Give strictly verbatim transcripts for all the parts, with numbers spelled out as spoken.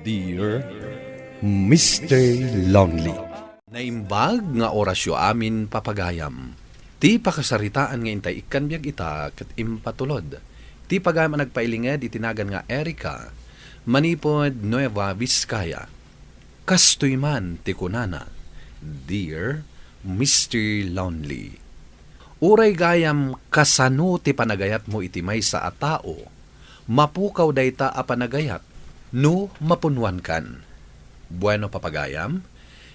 Dear Mister Lonely. Naimbag nga orasyo amin, papagayam. Ti pakasaritaan nga intay ikkan biag ita ket impatulod ti pagayam a nagpailinged iti nagan nga Erica, manipud Nueva Vizcaya. Kastoy man ti kunana, "Dear Mister Lonely, uray gayam kasano ti panagayatmo iti maysa a tao, mapukaw dayta a panagayat no mapunwankan." Bueno, papagayam,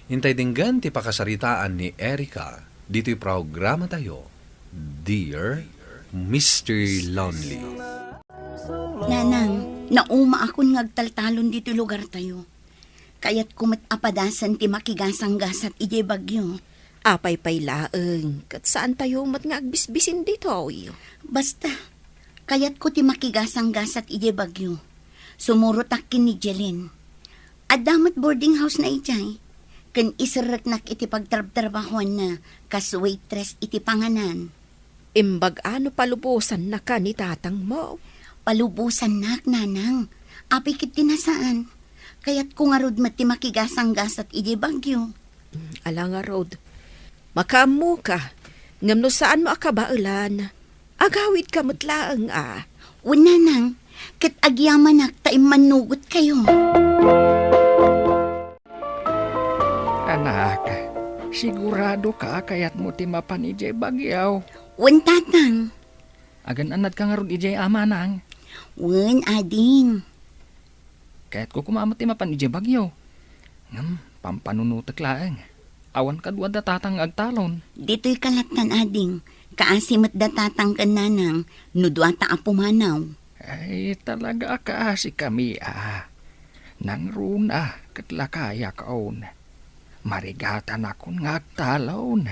intay denggen ti pakasaritaan ni Erica ditoy programatayo, Dear Mister Lonely. Nanang, naumaakon nga agtaltalon ditoy lugartayo. Kayatko met a padasen ti makigasanggasat idiay bagyo. Apay pay laeng, ket saantayo met nga agbisbisin ditoy. Basta, kayatko ti makigasanggasat idiay bagyo. Sumurotak ken ni Jeline. Adda met boarding house-na idiay, ken iserreknak iti pagtrabtrabahoanna kas waitress iti panganan. Imbag-a no palubosannaka ni tatangmo? Palubosannak, nanang. Apay ket ti nasaan. Kayatko ngarud met ti makigasanggasat idiay bagyo. Ala ngarud, makaammoka, ngem no saanmo a kabaelan, agawidka met laeng a. Wen, nanang, ket agyamanak ta immannugotkayo. Anak, siguradoka a kayatmo ti mapan idiay bagyo? Wen, tatang. Agan-annadka ngarud idiay a, manang? Wen, ading. Kayatko koma met ti mapan idiay bagyo. Ngem, pampanunotek laeng. Awan kadua da tatang nga agtalon. Ditoy kalattan, ading. Kaasi met da tatang ken nanang no duata a pumanaw. Ay, talaga a kaasikami a. Nangruna ket lakayakon. Marigatanakon nga agtalon.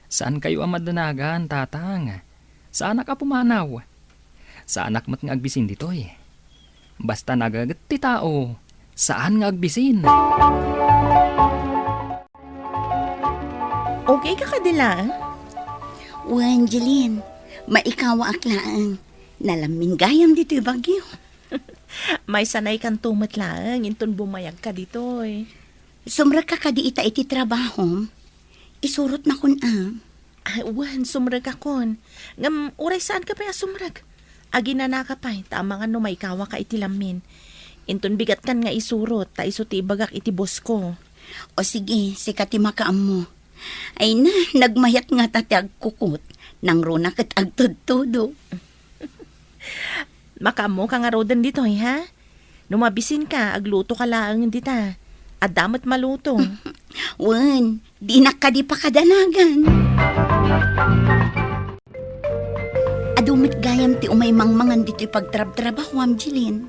Saankayo a madanagan, tatang. Saanak a pumanaw. Saanak met nga agbisin ditoy. Basta nagaget ti tao, saan nga agbisin. Okay ka kadi laeng? Wen, Jeline, maikawaak laeng. Nalammin gayam ditoy bagyo. Maysa naykanto met laeng inton bumayagka ditoy. Sumrekka kadi ita iti trabahom? Isurotnakon a. Ay, wen, sumrekakon. Ngem uray saanka pay a sumrek. Aginanaka pay, ta amangan no maikawaka iti lammin. Inton bigatkan nga isurot, ta isu ti ibagak iti boss ko. O sige, sika ti makaammo. Ay na, nagmayat ngata ti agkukot. Nangruna ket agtudtudo. Makaammoka ngaruden ditoy, ha? No mabisinka, aglutoka laeng dita. Adda met maluto. Wen, dinak kadi pakadanagan. Adu met gayam ti umay mangmangan ditoy pagtrabtrabahoam, Jeline.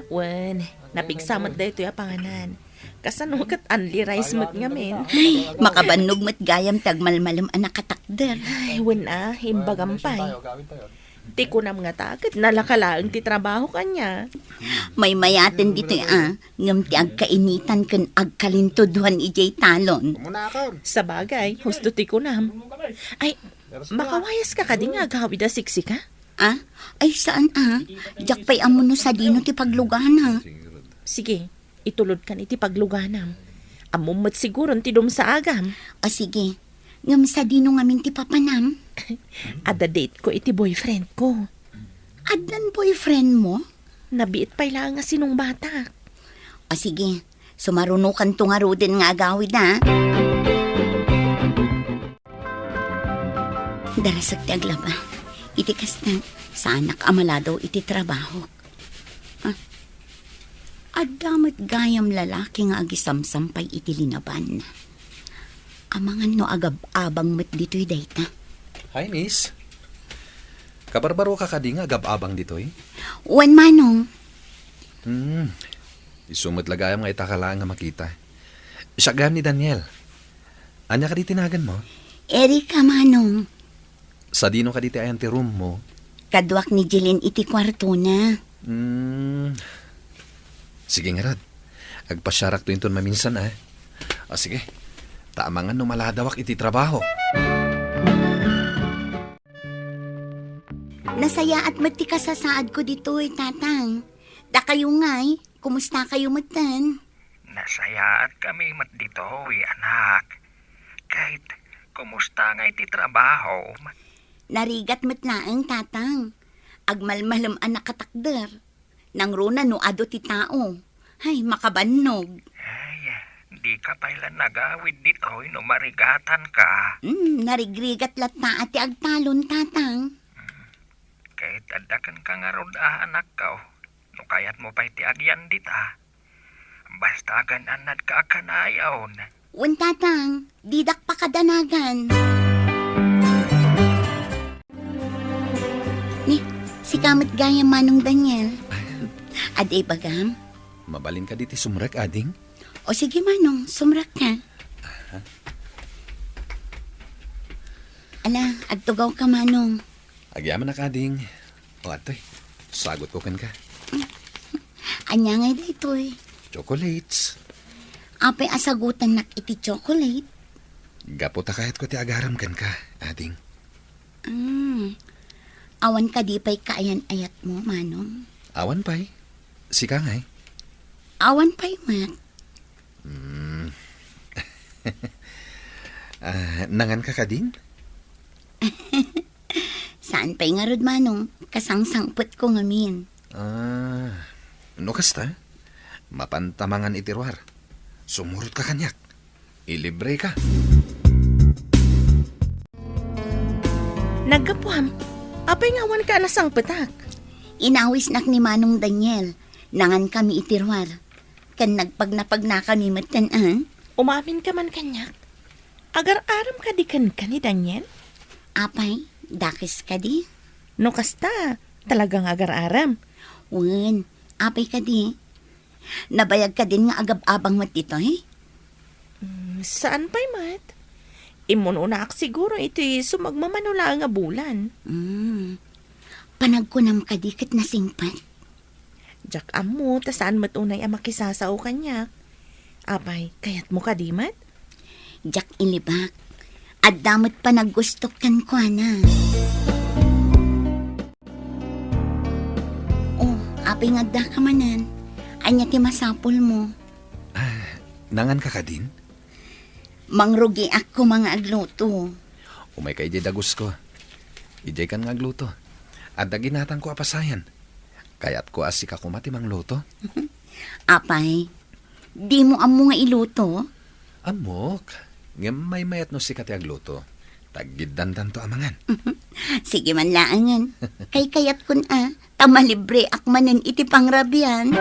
Wen, napigsa met daytoy a panganan. Kasano ket only rice met ngamin? Ay, makabannog met gayam ti agmalmalem a nakatakder. Ay, wen a, imbagam pay. Ti kunam ngata, ket nalaka laeng ti trabaho kaniak. Maymayaten ditoy a, ngem ti agkainitan ken agkalintuduan idiay talon. Sabagay, husto ti kunam. Ay, makawayaska kadi nga agawid a siksika? Ah? Ay, saan a? Diak pay ammo no sadino ti paglugana. Sige, itulodkan iti pagluganam. Ammom met siguron ti dumsaagam. A, sige. Ngem sadino ngamin ti papanam? Adda date ko iti boyfriend ko. Addan boyfriend mo? Nabiit pay laeng a sinungbatak. A, sige. Sumarunokanto ngaruden nga agawid, a. Darasek ti aglaba. Iti kasta, saanak a maladaw iti trabahok. Ah, adda met gayam lalaki nga agisamsampay iti linabanna. Amangan no agab-abang met ditoy dayta. Hi, miss. Kabarbaroka kadi nga agab-abang ditoy? Wen, manong. Hmm. Isu met la gayam nga ita ka laeng nga makita. Siak gayam ni Daniel. Ania kadi ti naganmo? Erica, manong. Sadino kadi ti ayan ti room mo? Kaduak ni Jeline iti kuartona. Hmm. Sige ngarud. Agpasiarakto inton maminsan, a. O, sige. Ta amangan no maladawak iti trabaho. Nasayaat met ti kasasaadko ditoy, tatang. Dakayo ngay, Kumustakayo metten? Nasayaat kami met ditoy, anak. Ket, kumusta ngay ti trabaho? Narigat met laeng, Tatang. Agmalmalem a nakatakder. Nangruna no adu ti tao. Ay, makabannog. Ay, di ka pay la nagawid ditoy no marigatan ka. Hmm, narigrigat latta a ti agtalon, Tatang. Ket adda kenka ngarud a anakko, no kayatmo pay ti agyan dita. Basta agan-annadka a kanayon. Wen, Tatang, didak pakadanagan. Ni, sika met gayam, Manong Daniel. Adi bagam? Mabalin ka diti sumrek, ading? O sige, Manong, sumrek ka. Ala, agtugaw ka, Manong. Agyamanak, ading. O, atoy. Sagot ko kenka. Ania ngay daytoy? Chocolates. Apay a sagutannak iti chocolate? Gapu ta kayatko ti agaram kenka, ading. Mm. Awan kadi pay kaayan-ayatmo, Manong? Awan pay. Sika ngay? Awan pay met. Mm. Ah, nangan ka kadin? Saan pay ngarud, Manong? Kasangsangpetko ngamin. Ah, no kasta, mapanta mangan iti ruar. Sumurot ka kaniak. Ilibre ka. Naggapuam, apay nga awan ka a nasangpetak? Inawisnak ni Manong Daniel. Nangan kami iti ruar. Ken nagpagnapagna kami metten, ah. Umamin ka man kaniak? Agar-aram kadi kenka ni Daniel? Apay, dakes kadi? No kasta, talaga nga agar-aram. Wen, apay kadi? Nabayag kadin nga agab-abang met ditoy? Mm, saan pay met? Immun-unaak siguro iti sumagmamano laeng a bulan. Mm. Panagkunam kadi ket nasingpet? Diak ammo ta saan met unay a makisasao kaniak. Apay, kayatmo kadi met? Diak ilibak. Adda met panaggustok kenkuana. Oh, apay nga addaka manen? Ania ti masapulmo? Ah, nangan ka kadin? Mangrugiak koma nga agluto. Umayka idiay dagusko. Idiay kan nga agluto. Adda ginatangko a pasayan. Kayatko a sika koma ti mangluto. Apay, dimo ammo nga iluto? Ammok. Ngem maymayat no sika ti agluto. Taggiddandanto a mangan. Sige man laengen. Kaykayatkon a, ta malibreak manen iti pangrabian.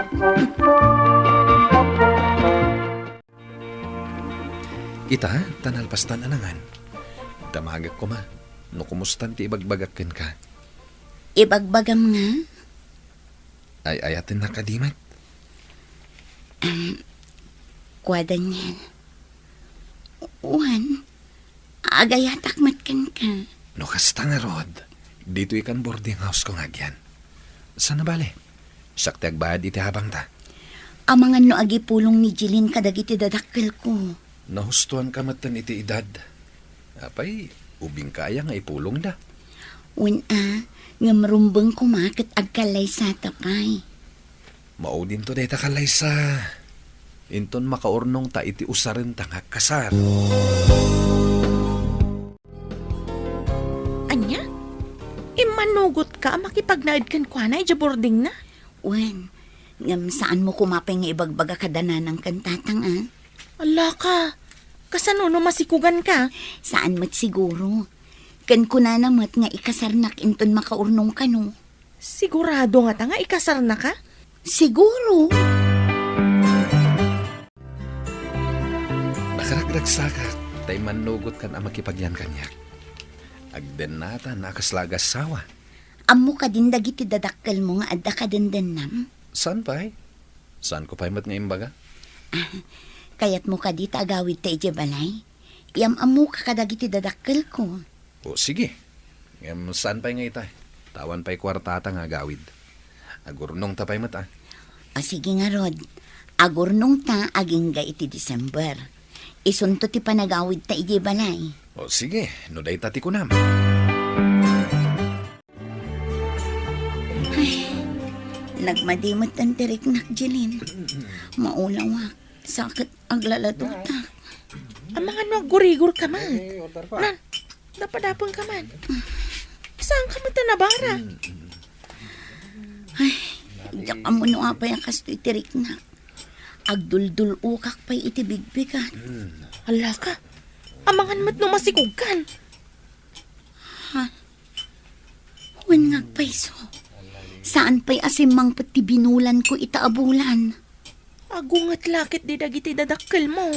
Ita, ta nalpastan a nangan. Damagek koma, no kumustan ti ibagbagak kenka. Ibagbagam nga? Ay-ayatennak kadi met? Em, kua, Daniel. Wen, agayatak met kenka. No kasta ngarud, ditoy kan boarding house ko nga agyan. Saan a bale? Siak ti agbayad iti habangta. Amangan no agipulong ni Jeline kadagiti dadakkelko. Nahustoanka metten iti edad. Apay, ubingka aya nga ipulongda? Wen a, ngem rumbeng koma ket agkallaysata pay. Maudinto dayta kallaysa. Inton makaurnongta iti usarenta nga agkasar. Ania? Immanugotka a makipagnaed kenkuana idiay boardingna? Wen, ngem saanmo koma pay nga ibagbaga kada nanang ken tatang, a? Ala ka, kasano no masikuganka? Saan met siguro. Ken kunana met nga ikasarnak inton makaurnong kano. Sigurado ngata nga ikasarnaka? Siguro. Nakaragragsakak ta immannugotkan a makipagyan kaniak. Agdennatan a kasla agassawa. Ammo kadin dagiti dadakkelmo nga adda kadendennam? Saan pay? Saanko pay met nga imbaga? Ah, kayatmo kadi ta agawidta idiay balay? Yam-ammoka kadagiti dadakkelko. O, sige. Ngem saan pay nga ita? Ta awan pay kuartata nga agawid. Agurnongta pay met, a. O, sige ngarud. Agurnongta agingga iti December. Isunto ti panagawidta idiay balay. O, sige. No dayta ti kunam. Ay, Nagmadi met ti riknak, Jeline. Maulawak. Sa ket aglaladotak. Amangan no aggurigor ka man. Eh, order pa. Na, napadapeng ka man. Saan ka man ta nabara? Mm, mm. Ay, diak ammo no apay a kastoy ti riknak. Agduldul-okak pay iti bigbigat. Mm. Ala ka. Amangan met no masikog kan. Ha? Wen nga agpayso. Saan pay a simmangpet ti binulanko ita a bulan. Agunget la ket di dagiti dadakkelmo.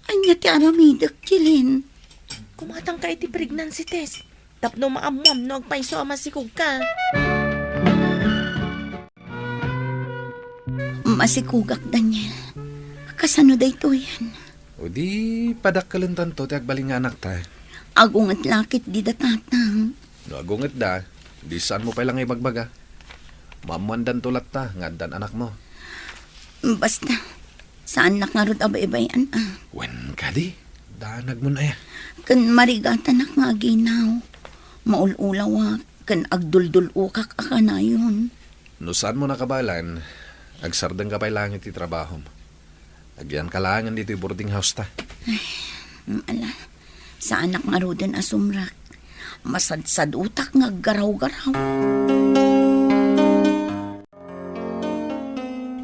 Ania ti aramidek, Jeline? Kumatangka iti pregnancy test tapno maammuam no agpayso a masikogka. Masikogak, Daniel. Kasano daytoyen? O di, padakkelentanto ti agbalin nga anakta. Agunget la ket dida, Tatang. No agungetda, di saanmo pay la nga ibagbaga. Maammoandanto latta nga addan anakmo. Basta, saannak ngarud a baybay-an, a. Wen kadi, danagmon aya. Ken marigatanak nga aginaw. Maul-ulawak, ken agduldul-okak a kanayon. No saanmo nakabaelan, agsardengka pay laeng iti trabahom. Agyanka laengen ditoy boarding house ta. Ay, ala, saanak ngaruden a sumrek. Masadsadutak nga aggaraw-garaw.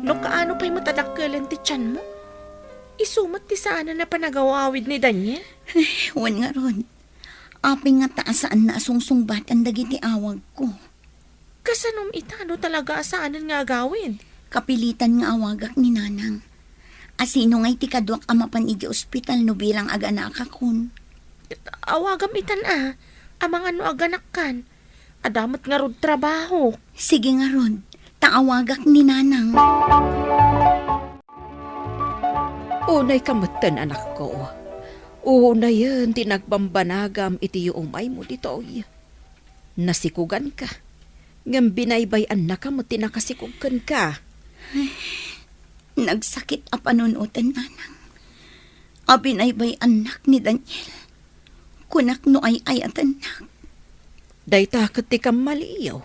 No kaano pay met a dakkelen ti tianmo? Isu met ti saanen a panagawawid ni Daniel? Ay, wen ngarud. Apay ngata a saanna a sungsungbaten dagiti awagko? Kasanom ita no talaga a saanen nga agawid? Kapilitan nga awagak ni Nanang. A sino ngay ti kaduak a mapan idiay ospital no bilang aganakakon? Awagam itan a, amangan no aganakkan. Adda met ngarud trabahok. Sige ngarud, ta awagak ni Nanang. Unayka metten, anakko. Unayen ti nagbambanagam iti yuumaymo ditoy. Nasikoganka, ngem binaybay-annaka met ti nakasikog kenka. Ay, nagsakit a panunoten, Nanang. A binaybay-annak ni Daniel. Kunak no ay-ayatennak. Dayta ket ti kammaliyo.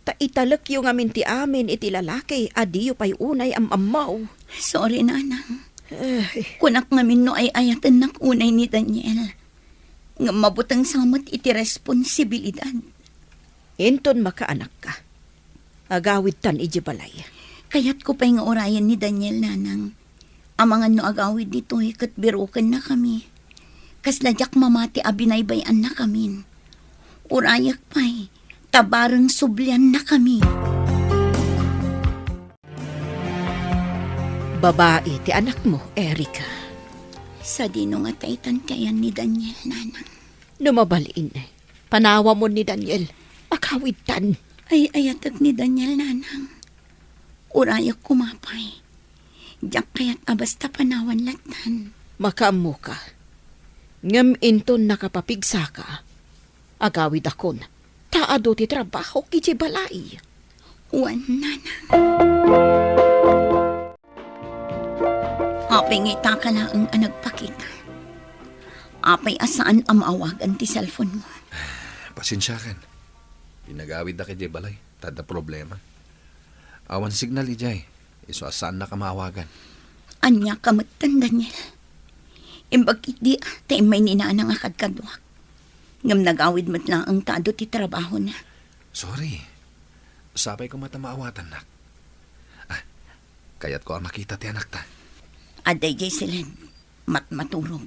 Ta italekyo ngamin ti amin iti lalaki a diyo pay unay am-ammo. Sorry, Nanang. Ay. Kunak ngamin no ay-ayatennak unay ni Daniel. Ngem mabuteng sa met iti responsibilidad. Inton makaanakka, agawidtan idiay balay. Kayatko pay nga urayen ni Daniel, Nanang. Amangan no agawid ditoy ket birokennakami. Kasla diak mamati a binaybay-annakamin. Urayak pay, ta bareng subliannakami. Babai ti anakmo, Erica. Sadino nga taitan ti ayan ni Daniel, Nanang? No mabalin, panawamon ni Daniel. Agawidtan. Ay-ayatek ni Daniel, Nanang. Urayak koma pay. Diak kayat a basta panawan lattan. Makaammoka. Ngem inton nakapapigsaka, agawidakon, ta adu ti trabahok idiay balay. Wen, Nanang. Apay nga itaka laeng a nagpakita? Apay a saan a maawagan ti cellphone mo? Pasensiakan. Pinagawiddak idiay balay, ta adda problema. Awan signal idiay, isu a saannak a maawagan. Ania ka metten, Daniel? Imbag iti, ta immay ni Nanang a kadkaduak. Ngem nagawid met laeng ta adu ti trabahona. Sorry. Sapay koma ta maawatannak. Ah, kayatko a makita ti anakta. Adda idiay siled. Matmaturog.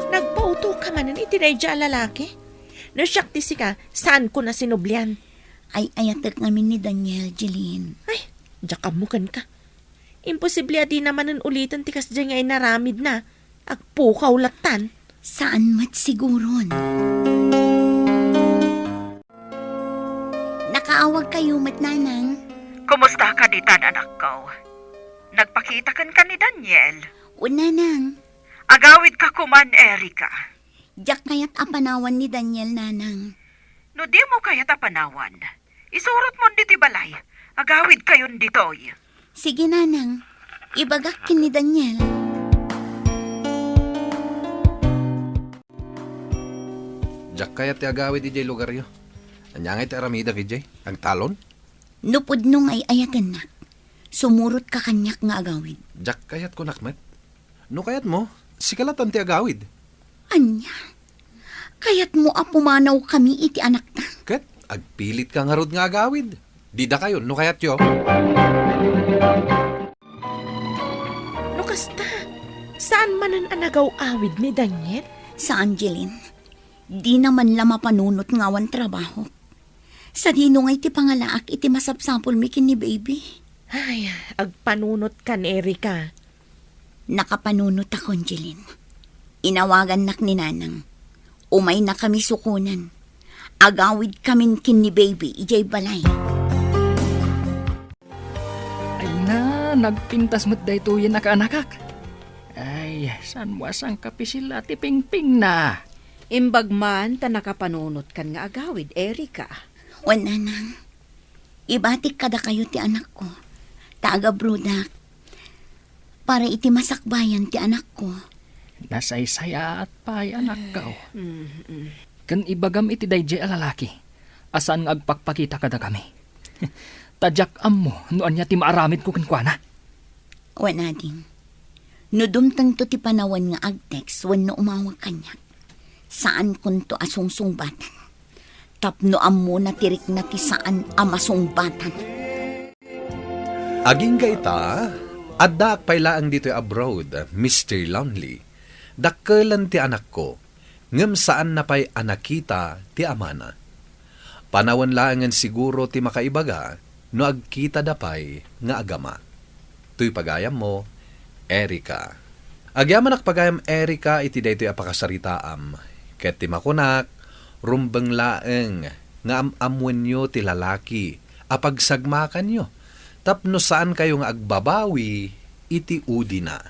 Nagpauto ka manen iti daydiay a lalaki? No siak ti sika, saanko a sinublian. Ay-ayatek ngamin ni Daniel, Jeline. Ay, diak ammo kenka. Imposible a dina manen uliten ti kasdiay nga inaramidna. Agpukaw lattan. Saan met siguron. Nakaawagkayo met, Nanang. Kumusta ka ditan, anakko? Nagpakita kenka ni Daniel? O, Nanang. Agawidka koman, Erica. Diak kayat a panawan ni Daniel, Nanang. No dimo kayat a panawan, isurotmon ditoy balay. Agawidkayon ditoy. Sige, Nanang. Ibagak ken ni Daniel. Diak kayat ti agawid idiay lugaryo. Ania ngay ti aramidek idiay? Agtalon? No pudno nga ay-ayatennak, sumurotka kaniak nga agawid. Diak kayat kunak met. No kayatmo, sika latta ti agawid. Ania? Kayatmo a pumanawkami iti anakta? Ket agpilitka ngarud nga agawid. Didakayon no kayatyo. No kasta, saan manen a nagaw-awid ni Daniel? Saan, Jeline. Dina man la mapanunot nga awan trabahok. Sadino ngay ti pangalaak iti masapsapulmi ken ni baby? Ay, agpanunotkan, Erica. Nakapanunotakon, Jeline. Inawagannak ni Nanang. Umaynakami sukonen. Agawidkamin ken ni baby idiay balay. Ay na, nagpintas met daytoyen a kaanakak. Ay, saan mo a sangkapisil a ti pingpingna? Imbag man ta nakapanunotkan nga agawid, Erica. Wen, Nanang. Ibatik kadakayo ti anakko. Ta agabrodak. Para iti masakbayan ti anakko. Nasaysayaat pay, anakko. Mm, mm. Ken ibagam iti daydiay a lalaki a saan nga agpakpakita kadakami. Ta diak ammo no ania ti maaramidko kenkuana. Wen, ading. No dumtengto ti panawen nga ag-text wenno umawag kaniak, saankonto a sungsungbatan. Tapno ammona ti rikna ti saan a masungbatan. Agingga ita, addaak pay laeng ditoy abroad, Mister Lonely. Dakkelen ti anakko, ngem saanna pay a nakita ti amana. Panawen laengen siguro ti makaibaga no agkitada pay nga agama. Toy pagayammo, Erica. Agyamanak pagayam, Erica, iti daytoy a pakasaritaam, ket ti makunak, rumbeng laeng nga am-ammoenyo ti lalaki a pagsagmakanyo tapno saankayo nga agbabawi iti udina.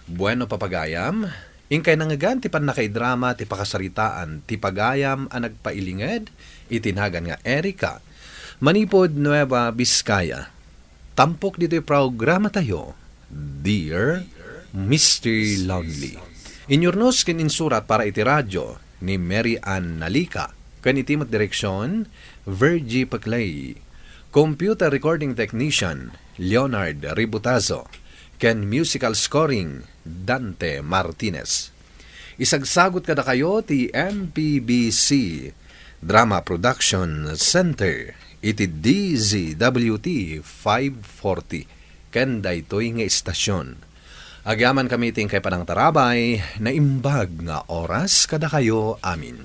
Bueno, papagayam, inkay nangngegan ti pannakaidrama ti pakasaritaan ti pagayam a nagpailinged iti nagan nga Erica, manipud Nueva Vizcaya. Tampok ditoy programatayo, Dear Mister Lonely. Inyurnos ken insurat para iti radio ni Mary Ann Nalica, ken iti met direksion, Virgie Peclay. Computer recording technician, Leonard Ributazo, ken musical scoring, Dante Martinez. Isagsagut kadakayo ti M P B C Drama Production Center iti D Z W T five forty ken daytoy nga istasion. Agyamankami ti inkay panangtarabay, naimbag nga oras kadakayo amin.